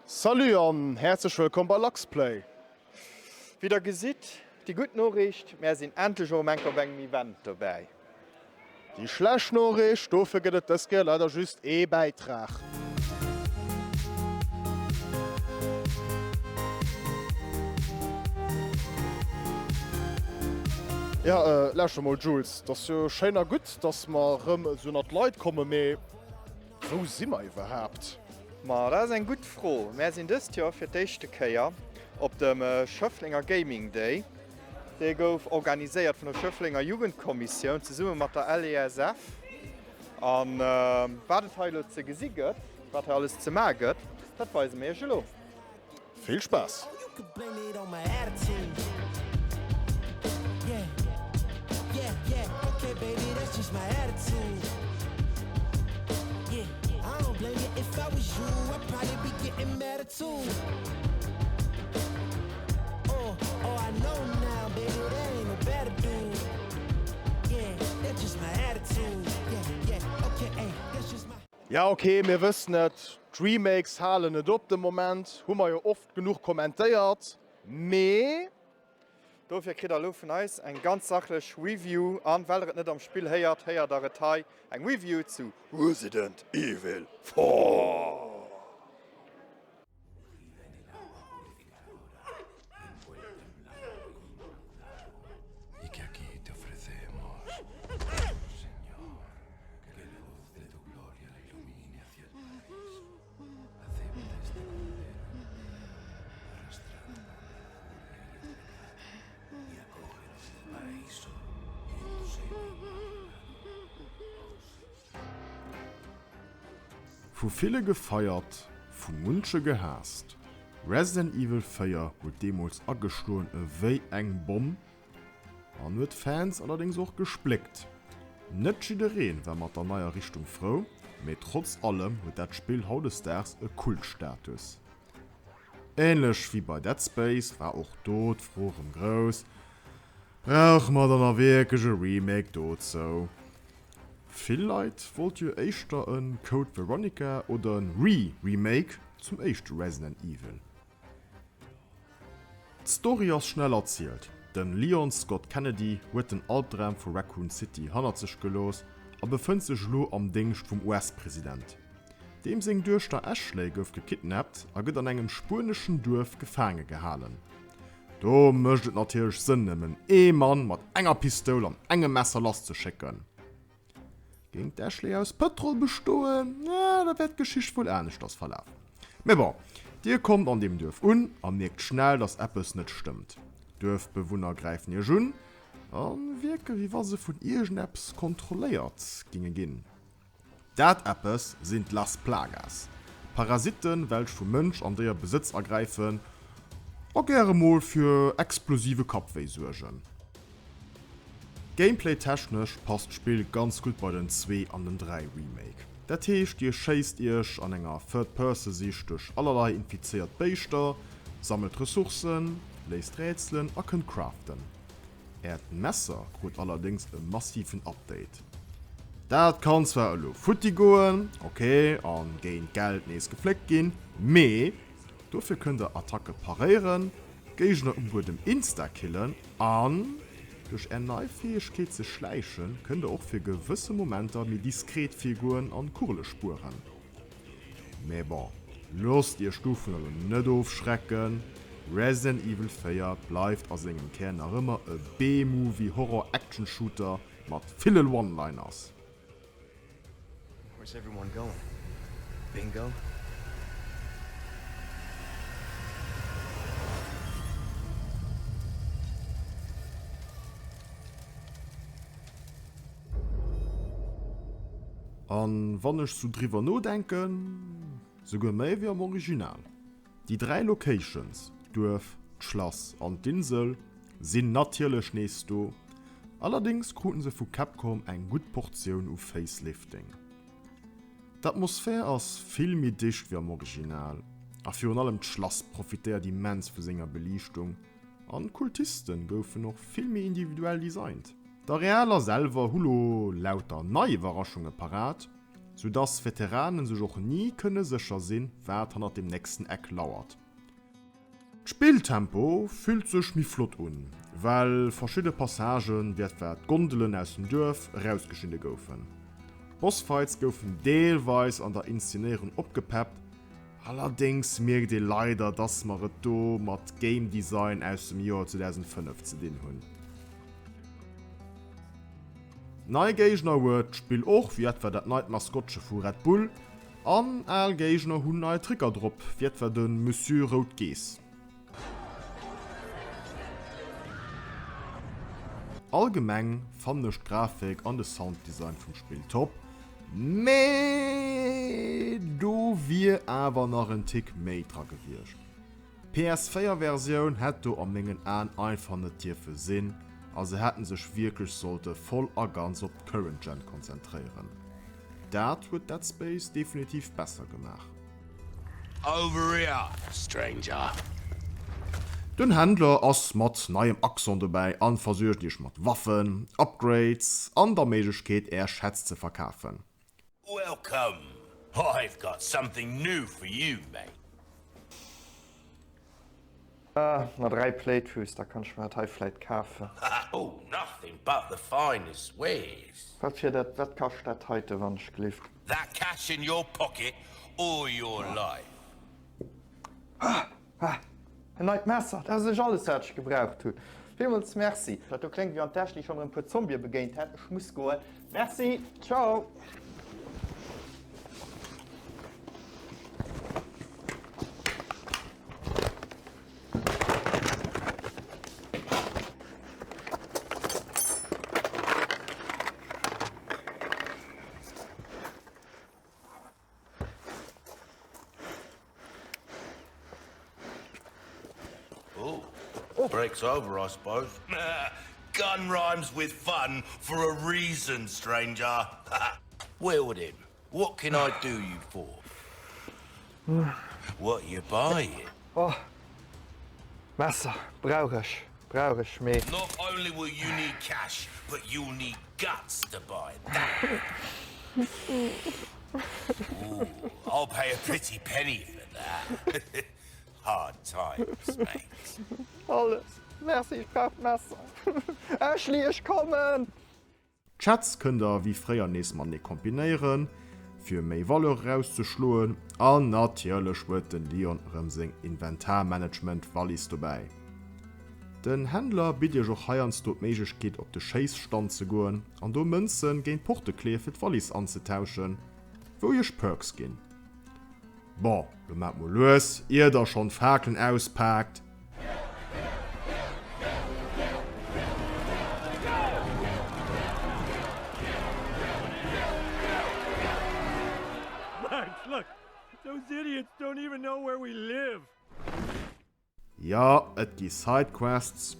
Salut an häerzlech wëllkomm bei Luxplay! Wéi der gesitt, déi gutt Noriicht, mär sinn endlech erëm enker op engem Event dobäi. Déi schlecht Noriicht, dofir gëtt et dës Kéier leider just ee Bäitrag. Jo, lauschter mol Jules, 't ass jo schéin a gutt, dass mer erëm esou ënnert d'Leit kommen, mee Wou si mer iwwerhaapt? Ma dat ass eng gutt Fro. Mär sinn dëst Joer fir d'éischte Kéier op dem Schëfflenger Gaming Day. Dee gouf organiséiert vun der Schëfflenger Jugendkommissioun zesumme mat der LESF. A wat et hei elo ze gesi gëtt, wat hei alles ze maache gëtt, dat weise mir iech elo. Vill Spaass! Ja ok, mir wëssen et, d'Remakes halen net op de Moment, hu mer jo oft genuch kommentéiert, mee. Dofir kritt der elo vun eis eng ganz sachlech Review an well der et net am Spill héiert, héiert der et hei, eng Review zu Resident Evil 4! Vu ville gefeiert, vu munche gehaasst, Resident Evil 4 huet deemools ageschloen ewéi eng Bomm an huet d'Fans allerdéngs och gespléckt. Net jiddereen war mat der neier Richtung frou, mee trotz allem huet dat Spill hautdesdaags e Kultstatus. Ähnlech wéi bei Dead Space war och do d'Fro rëm grouss, Brauche mer dann nach wierklech e Remake dozou? Vill Leit wollte jo éischter e Code Veronica oder en Re-Remake zum éischte Resident Evil. D'Story ass schnell erzielt, Den Leon Scott Kennedy huet den Albdram vu Raccoon City hannert sech gelooss a befënnt sech elo am Déngscht vum US-President. Deem seng Duechter Ashley gouf gekidnappt a gëtt an engem spueneschen Duerf gefaange gehalen. Do mécht et natierlech Sënn nëmmen ee Mann mat enger Pistoul an engem Messer lass ze schécken. Géing d'Ashley aus Pëtrol bestoen, da wär d'Geschicht wuel aneschters verlaf. Mee bon, dir kommt an deem Duerf un a mierkt schnell, dass eppes net stëmmt. D'Duerfbewunner gräifen iech un a wierke wéi wa se vun iergendeppes kontrolléiert ginge ginn. Dat eppes sinn d'Las Plagas, Parasitten, welch vu Mënsch an Déier Besëtz ergräifen a gäre mol fir explosive Kappwéi suergen. Gameplay-technesch passt d'Spill ganz gutt bei den zwee an den 3 Remake. Dat heescht dir schéisst iech an enger Third-Perso-Sicht duerch allerlei infizéiert Béischter, sammelt Ressourcen, léist Rätselen a kënnt craften. Äert Messer krut allerdéngs e massiven Update. Dat kann zwar elo futti goen, ok, an géint Geld nees gefléckt ginn, mee dofir kënnt der Attacke paréieren, Géigner um Buedem insta-killen an duerch är nei Fäegkeet ze schläichen, kënnt der och fir gewësse Momenter méi diskret virgoen an Kugele spueren. Mee bon, loosst iech dovunner lo net ofschrecken, Resident Evil 4 bleift a sengem Kär nach ëmmer e B-Movie Horror Action Shooter mat ville One-Liners. Where's everyone going? Bingo? An wann ech sou driwwer nodenken, souguer méi wéi am Original. Déi 3 Locations, d'Duerf, d'Schlass an d'Insel, sinn natierlech nees do, allerdéngs kruten se vu Capcom eng gutt Portioun u Facelifting. D'Atmosphär ass vill méi dicht wéi am Original, a virun allem d'Schlass profitéiert immens vu senger Beliichtung. An d'Kultisten goufen och vill méi individuell designt. D'Arealer selwer hu lo lauter nei Iwwerraschunge parat. Sou dass Veteranen sech och ni kënne sécher sinn, wat hannert dem nächsten Eck lauert. D'Spilltempo fillt sech méi flott un, well verschidde Passagen, wéi etwa d'Gondelen aus dem Duerf, erausgeschnidde goufen. D'Bossfights goufen deelweis an der Inszenéierung opgepeppt, allerdéngs mierkt ee leider, dass mer et do mat Game Design aus dem Joer 2005 ze dinn hunn. Nei Géigner huet d'Spill och, wéi etwa dat neit Maskottche vu Red Bull, an al Géigner hunn nei Tricker drop, wéi etwa de Monsieur Rout Geess. Allgemeng fannen ech d'Grafik an de Sounddesign vum Spill top, mee do wier awer nach en Tick méi dra gewiescht. D'PS4 Versioun hätt do a mengen Aen einfach net dierfe sinn a se hätten sech wierklech sollte voll a ganz op d'Current Gen konzentréieren. Dat huet Dead Space definitiv besser gemaach. Over here, stranger. Den Händler ass mat neiem Accent dobäi an versuergt iech mat Waffen, Upgrades an der Méiglechkeet är Schätz ze verkafen. Welcome! I've got something new for you, mate. Ah, na 3 Playthroughs, da kann ech mer dat hei vläit kafen. Oh, nothing but the finest wares. Wat fir dat, wat kascht dat heite wann ech gelift? That cash in your pocket or your life. Ah, ah, en neit Messer, dat ass ech alles wat ech gebraucht hunn. Villmools Merci. Dat do kléngt wéi wann d'Ashley schonn erëm e puer Zombië begéint hätt. Ech muss goen. Merci, ciao. Oh, break's over, I suppose. Gun rhymes with fun for a reason, stranger. Well then, what can I do you for? What you buying? Oh, Messer brauch ech, brauch ech, mee. Not only will you need cash, but you'll need guts to buy that. Ooh, I'll pay a pretty penny for that. Hard times, mate. Alles. Merci, ech brauch d'Messer. Ashley, ech kommen! D'Schätz kënnt der wéi fréier nees matenee kombinéieren, fir méi Valeur erauszeschloen an natierlech huet den Leon erëm seng Inventarmanagement-Wallis dobäi. Den Händler bitt iech och heiansdo d'Méiglechkeet op de Schéisstand ze goen an do Mënzen géint Portekleeë fir d'Wallis anzetauschen, wou iech Perks ginn. Bon, lo maat mol lues, ier der schon d'Fakelen auspaakt. Jo, et gi Sidequests,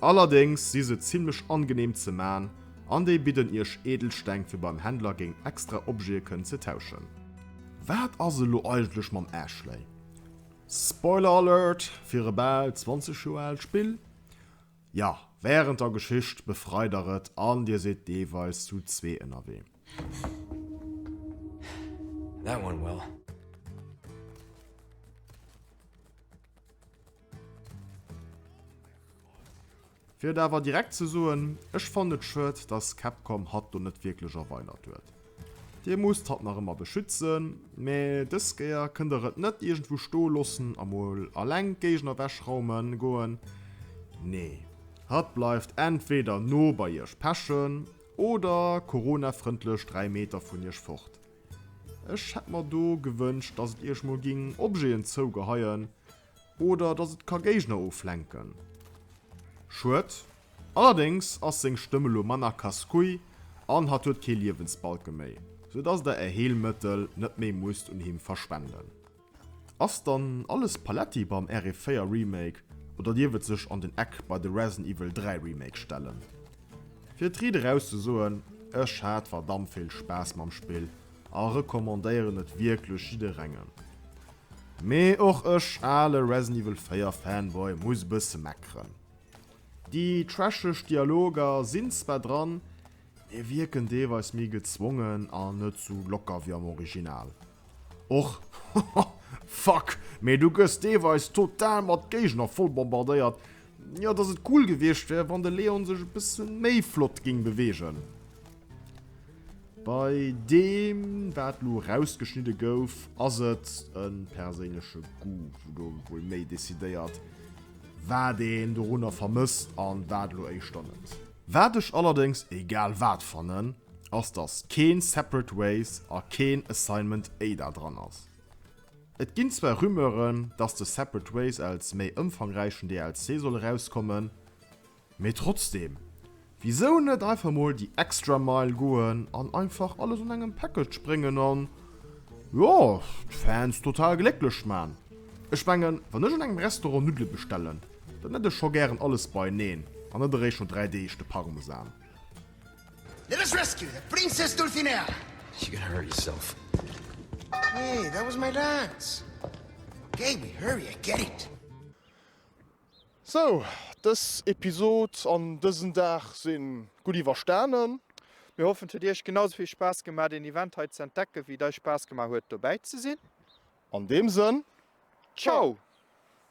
allerdéngs si se zimlech angenehm ze man an déi bidden iech Edelsteng fir beim Händler géint extra Objete kënnen ze tauschen. Wat ass elo eigentlech mam Ashley? Spoiler Alert fir e bal 20 Joer aalt Spill, Jo, wärend der Geschicht befreit der et an dir sidd deelweis zu zwee ënnerwee. That one will. Fir et awer direkt ze soen, ech fannen et schued dass Capcom hatt do net wierklech erweidert huet. Dir musst hatt nach ëmmer beschützen, mä dës Kéier kënnt der et net iergendwou stoe lossen a mol alleng d'Géigner ewechraumen goen. Nee, hatt bleift entweder no bei iech pechen oder coronafrëndlech 3 Meter vun iech fort. Ech hätt mer do gewënscht dass et iech mol ging Objeten zougeheien oder dass et ka Géigner oflenken. Schued. Allerdéngs ass seng Stëmm elo manner casse-couille an hatt huet kee Liewensbalke méi, sou dass der är Heelmëttel net méi musst un him verschwenden. Ass dann alles Paletti beim RE4 Remake oder dierf et sech an den Eck bei de Resident Evil 3 Remake stellen? Fir et riit eraus ze soen, ech hat verdammt vill Spaass mam Spill a recommandéieren et wierklech jidderengem. Mee och ech, ale Resident Evil 4 Fanboy, muss e bësse meckeren. Déi trasheg Dialoger sinn zwar dran, Mee wierken deelweis méi gezwongen an net sou locker wéi am Original. Och fuck, mee du gëss deelweis total mat Géigner voll bombardéiert, jo dass et cool gewiescht wär wann de Leon sech e bëssen méi flott ging beweegen. Bei deem wat lo rausgeschnidde gouf ass et e perséinleche Goût wou do wuel méi decidéiert wat een dorunner vermësst an wat elo éischter net. Wat ech allerdéngs egal wat fannen, ass dass keen Separate Ways a keen Assignment Ada dran ass. Et ginn zwar Rumeuren dass de Separate Ways als méi ëmfangräichen DLC soll erauskommen, mee trotzdem, wisou net einfach mol déi extra Mile goen an einfach alles an engem Package bréngen an, jo, d'Fans total glécklech man. Ech mengen, wann ech an engem Restaurant Nuddele bestellen, dann hätt ech scho gären alles beineen an net eréischt no 3 Deeg de Parmesan. Let us rescue the Princess Dulcinea! You're gonna hurt yourself. Hey, that was my dance. Okay, we hurry, I get it. Sou, dës Episod an dësen Dag si gutt iwwerstanen. Mir hoffen et huet iech genau sou vill Spaass gemaach deen Event hei ze entdecken wéi et eis Spaass gemaach huet dobäi ze sinn. An deem Sënn, Ciao!